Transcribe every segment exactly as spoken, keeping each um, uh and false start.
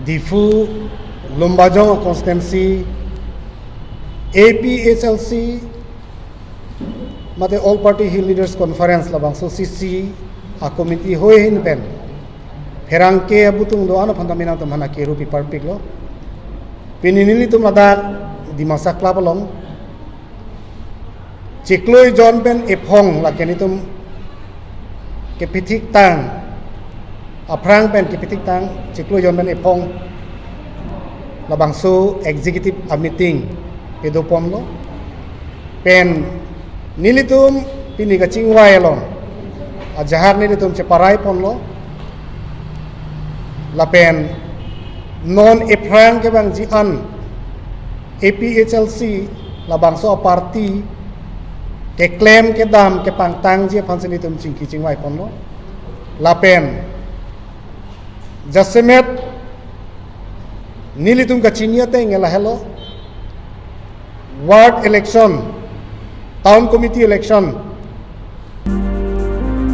Diphu Lumbajong constituency A P H L C mate All Party Hill Leaders Conference labangso C C a committee hoi ahin pen pherangke abutung do-an aphan tame nangtum aphan kerup parpiklo. Pini nelitum ladak Dimasa Club along chiklo ejon pen ephong lake nelitum kepithiktang, aphrang pen kepithiktang chiklo ejon pen ephong labangso executive a meeting pedoponlo. Pen nelitum pini kachingvai along ajahak nelitum cheparaiponlo. Lapen non ephrang kevangji an A P H L C labangso a party keklem kedam kepangtangji aphansi nelitum chingki chingvaiponlo. Lapen jasemet nelitum kachini ateng lahelo, ward election, town committee election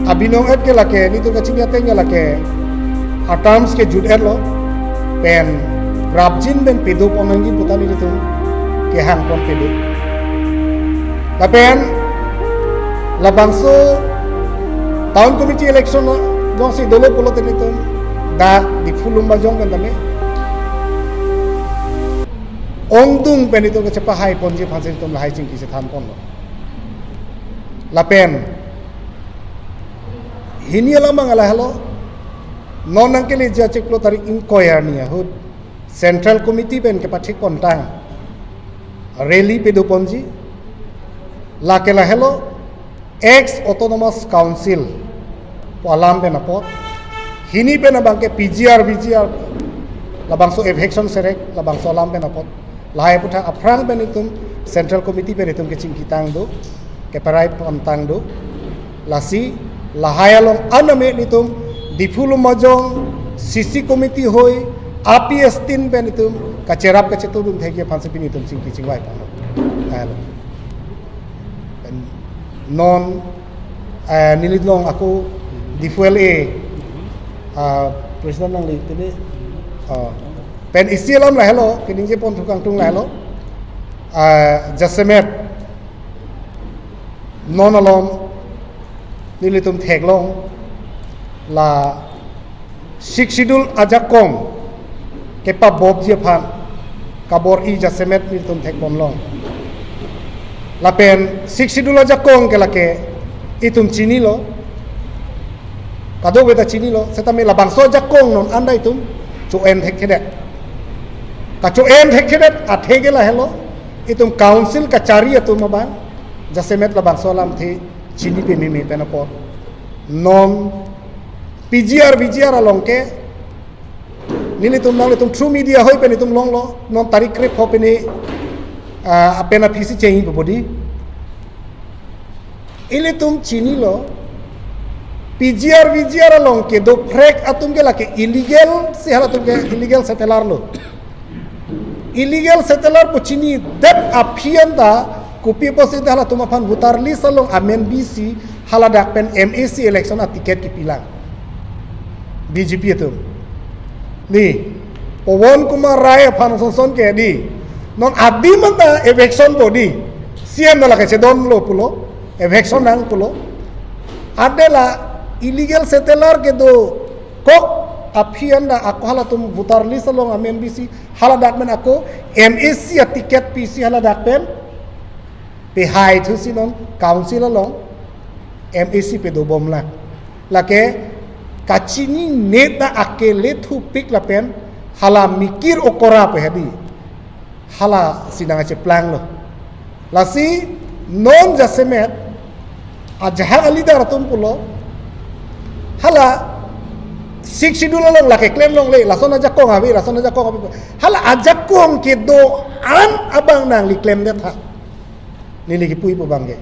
abinong et ke lake, nelitum kachini ateng ke lake a terms ke jut-etlo, pen prapjin pen pedopon nangji puta nelitum kehangpon pedo. Lapen labangso town committee election jongsi dolo pulote nelitum dak Diphu Lumbajong pen tame ongdung pen nelitum kachepahaiponji aphansi nelitum lahai chingki chethanponlo. Lapen hini alam abang lahelo, non nangkeleji achiklo tarik ingkoi arni ahut Central Committee pen kepathikpontang rally pedoponji, lake lahelo ex Autonomous Council pu alam pen apot, hini pen abangke P G R, V G R, labangso eviction serek, labangso alam pen apot. Lahai aputhak aphrang pen itum Central Committee pen itum kechingkitang do, keparaipontang do. Lasi lahai along aname nelitum Diphu Lumbajong C C Committee hoi A P S tin pen itum kacherap kachetudun thekji aphansi pini itum chingki chingvaiponlo. Pen non, eh, nelitum ako Diphu L A, ah, president nangli tini, ah, pen isi alam lahelo, keningjepon thukangtung lahelo, ah, jasemet non alom nelitum theklong la Sixth Schedule ajakong kepabobji aphan kabor-i jasemet nelitum thekponlong. Lapen Sixth Schedule ajakong ke lake itum chinilo, kadokave ta chinilo, setame labangso ajakong non anta itum cho-en thekthedet. Kacho-en thekthedet athe ke lahelo, itum council kachari atum abang jasemet labangso alamthe chini pememe pen apot. Non P G R, V G R along ke nelitum nanglitum through media hoi pen itum longlo, non tarik krepho pini, ah, apen aphisi chengji pu bodi. Ilitum chinilo, P G R, V G R along kedo phrek atum ke lake illegal, si halatum ke illegal settler lo. Illegal settler pu chinidet aphi anta, kopi apotsi halatum aphan voter list along amen bisi, haladak pen M A C election aticket kipilang B J P atum. Ni, Pawan Kumar Rai aphan sonson ke di. Non adim anta eviction po di. C M na lake chedonlo pulo, eviction nang pulo. Adela illegal settler kedokok aphi anta ako halatum voter list along amen bisi, haladak pen ako M A C aticket pisi haladak pen pehai thusi non council along M A C pedobomlang. Lake kachini neta akele thupik lapen hala Mikir Okora pu hedi. Halasi nangcheplanglo. Lasi non jasemet ajahak a-leader atum pulo, hala Sixth Schedule along lake klem longle, lason ajakong ave, lason ajakong ave. Hala ajakong kedo-an abang nangli klemdet ha. Neli kipuji pu abangke.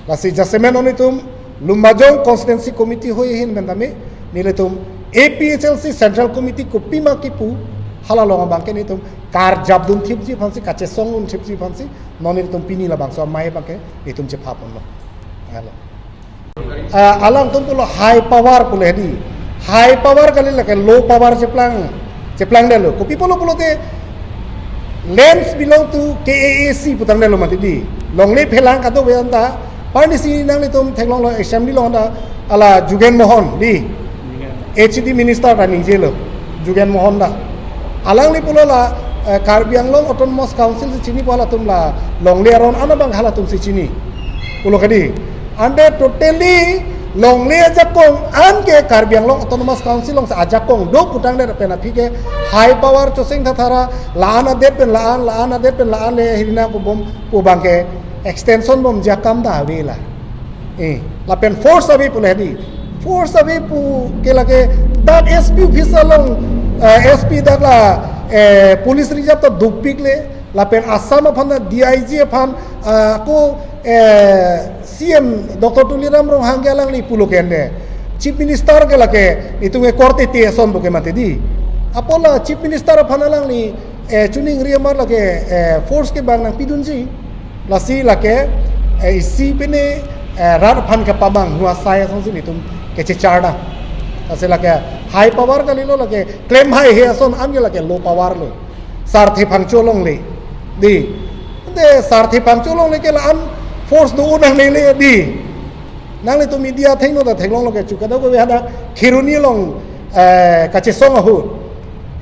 Lasi jasemet non itum Lumbajong Constituency Committee hoi ahin pen tame, nelitum A P H L C Central Committee kopima kipu, hala along abangke nelitum karjapdun thipji aphansi, kachesongdun thipji aphansi, non nelitum pini labangso amei abangke nelitum chephaponlo. Halo. Ah, alangtum pulo high power pulo hedi. High power kali lake low power cheplang. Cheplangdetlo. Kopi pulo pulote, lands belong to K A A C putangdetlo mati di. Longle phelang kadokave anta, parnisi nanglitum theklonglo assembly along anta, hala Jugen Mohan di. H D minister ta ningjelo. Jugen Mohan da. Alangli pulo la, eh, Karbi Anglong Autonomous Council si chinipo, halatum la longle aron an abang halatum si chini. Pulo kadi. Ante totally longle ajakong anke Karbi Anglong Autonomous Council alongsi ajakong do putangdet pen aphi ke high power choseng thathara, la-an adet pen la-an, la-an adet pen la-an le hirina pubom pu abangke extension bomji akam ta ave la. Eh, lapen force ave pule di. Force ave pu ke lake dak S P office along, eh, S P dak la, eh, police reserve ta dopik le, lapen Assam aphan ta D I G aphan, ah, ko, eh, C M Doctor Tuliram Ronghang ke alangli pulo ke ande. Chief Minister ke lake itum ke korte te ason bo ke mati di. Apot la Chief Minister aphan alangli, eh, chuning riamar lake, eh, force ke bang nangpidunji. Lasi lake, eh, isi pine, eh, rat aphan kepamanghu asai asonsi nitum kechechar da. Lasi lake high power kalilo, lake klem haihe ason anke lake low power lo. Sarthe Phangcho longle. Di. Ante Sarthe Phangcho longle ke la-an force do unang nele di. Nanglitum media thengno ta theklonglo ke chu kadokave hadak Kheroni along, eh, kachesong ahut.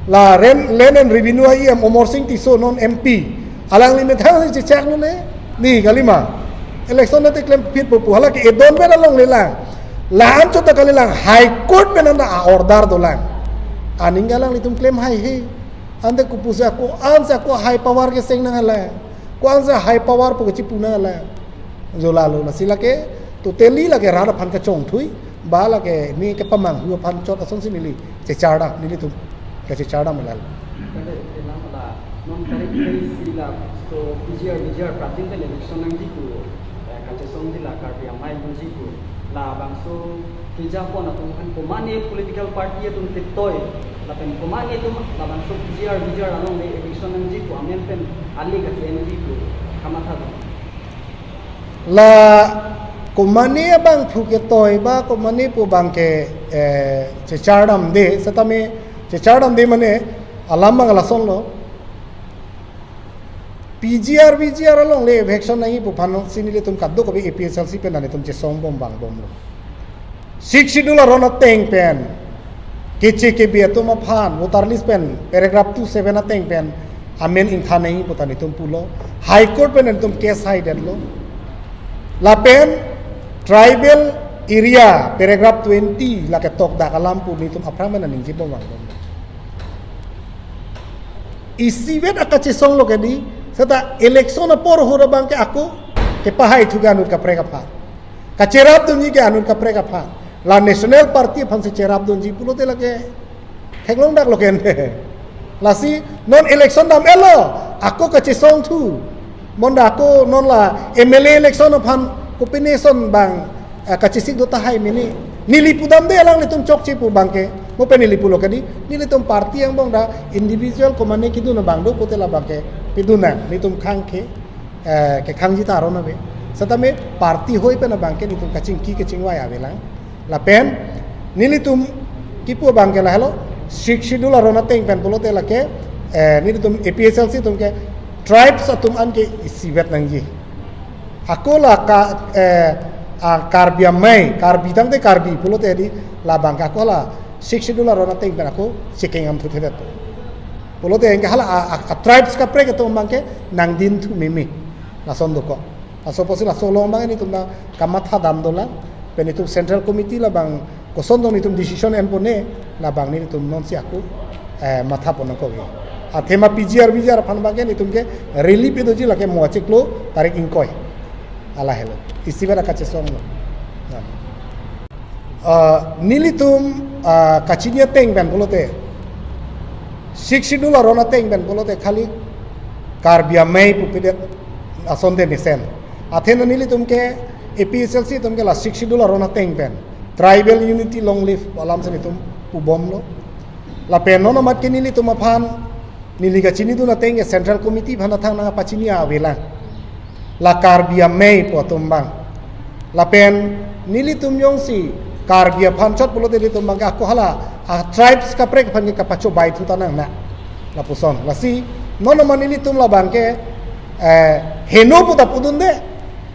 La ren, Land and Revenue E M Amarsing Tisso non M P. Alangli methang si chechaklo le. Ni kalima. Election nate klemphit pu pu. Hala ke edon vet along le lang. La-an chot ta kali lang. High Court pen anta a-order dolang. Aning alanglitum klem haihe. Ante kopusi ako-ansi ako high power keseng nang hala. Ko-ansi high power pu kechipu nang hala. Jo lalo, lasi lake totally lake rat aphan kachongthui, ba lake ne kepamanghu aphan chot asonsi neli chechar da, nelitum kachechar da melal. Kale, elam la, non tarik three si la, so P G R V G R prajin pen election nangji pu, eh, kachesongji la Karbi Amei nangji pu, labangso keja pon atum aphan komatne political party atum ketoi, lapen komatne atum labangso P G R V G R along le election nangji pu amen pen ale kache-enji pu kamatha do. La komatne abangphu ketoi ba komatne pu abangke, eh, chechar damde, setame chechar damde mane alam abang lasonlo. P G R V G R along le eviction nangji pu aphan si nelitum kadokave A P H L C pen nelitum chesong bom vangbomlo. Sixth Schedule aron ateng pen keche kebe atum aphan voter list pen paragraph two seven ateng pen amen ingthan nangji pu ta nelitum pulo. High Court pen nelitum case haidetlo. Lapen tribal area paragraph twenty lake tokdak alam pu nelitum aphrang pen nangji bom vangbomlo. Isivet akachesonglo ke di, seta election apor ahut abangke ako kepahai thu ke anut kaprek aphan. Kacherapdunji ke anut kaprek aphan. La National Party aphansi cherapdunji pulote lake theklongdaklo ke ante. Lasi non election dam-etlo, ako kachesong thu. Bonta ako non la M L A election aphan kopine ason abang, eh, kachesik do tahai mene. Neli pudamde, alanglitum chokche pu abangke. Mo pen neli pulo ke di, nelitum party angbong ta individual komatne kedun abang do pute labangke pedun nang. Nelitum khang ke, eh, kekhangji ta aron ave. Setame party hoi pen abangke nelitum kachingki kachingvai avelang. Lapen nelitum kipu abangke lahelo, Sixth Schedule aron ateng pen pulote lake, eh, nelitum A P H L C atum ke tribes atum anke isivet nangji. Ako la ka, eh, a Karbi Amei, Karbi tangte Karbi pulote di, labangke ako la Sixth Schedule aron ateng pen ako chekeng am thuthedet. Pulote anke hala a, a, a tribes kaprek atum abangke nangdin thu meme. Lason dokok. Laso apotsi laso along abang nelitum ta kamatha dam dolang. Pen nelitum Central Committee labang koson dong nelitum decision enpone, labang nelitum nonsi ako, eh, matha pon nangkok. Athema P G R V G R aphan abangke nelitum ke rally pedoji lake mo achiklo tarik ingkoi. Lahelo. Isivet akachesonglo. Nah. Ah, nelitum, ah, kachini ateng pen pulote, Sixth Schedule aron ateng pen pulote khali Karbi Amei pu pedet asonte mesen. Athena nelitum ke A P H L C atum ke la Sixth Schedule aron ateng pen tribal unity long live alamsi nelitum pubomlo. Lapen non amat ke nelitum aphan neli kachinidun ateng ke Central Committee aphan ta thang nangpachini avelang. La Karbi Amei pu atum abang. Lapen nelitum jongsi Karbi aphan chot pulote nelitum abangke ako hala a tribes kaprek aphan ke kapachobai thu ta nang na. Lapuson. Lasi non non nelitum labang ke, eh, heno puta pudunde,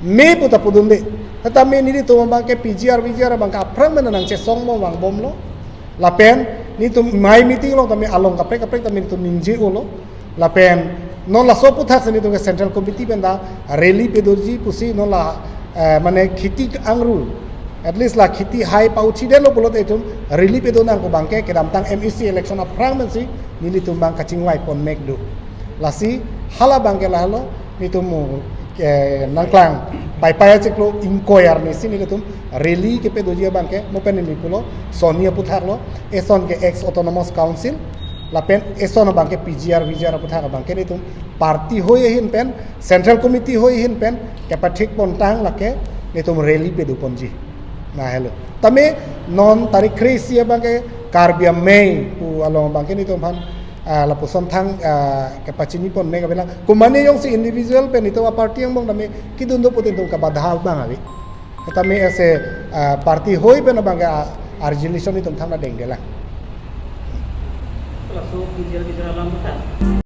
me puta pudunde. Tame nelitum abang ke P G R, V G R abang ke aphrang mena nangchesong mo vangbomlo. Lapen nelitum mai meeting along tame along kaprek kaprek tame nelitum ningje-olo. Lapen non laso aputhak si nelitum ke Central Committee pen ta rally pedoji pusi non la, eh, mane kheti angru, at least la kheti hai pa-uchi detlo pulote itum rally pedun nangkok abang ke kedamtang M A C election aphrang pensi nelitum abang kachingvai pon mek do. Lasi hala abang ke lahelo nelitum, eh, nangklang Paipai achiklo ingkoi arni si nelitum rally kepedoji abang ke mo pen neli pulo, sonni aputhak lo, eson ke ex Autonomous Council, lapen eson abang ke P G R, V G R aputhak abang ke nelitum party hoi ahin pen, Central Committee hoi ahin pen kepathik pontang lake nelitum rally pedo ponji. Na helo. Tame non tarik kre-isi abang ke Karbi Amei pu along abang ke nelitum aphan, ah, lapuson thang, ah, kepachini pon mek avelang. Komane jongsi individual pen nelitum aparty angbong tame kedun do putin itum kabadha abang ave. Tame ase, ah, party hoi pen abang ke, ah, a-resolution nelitum thangnat dengdelang. Laso P G R V G R alam ta.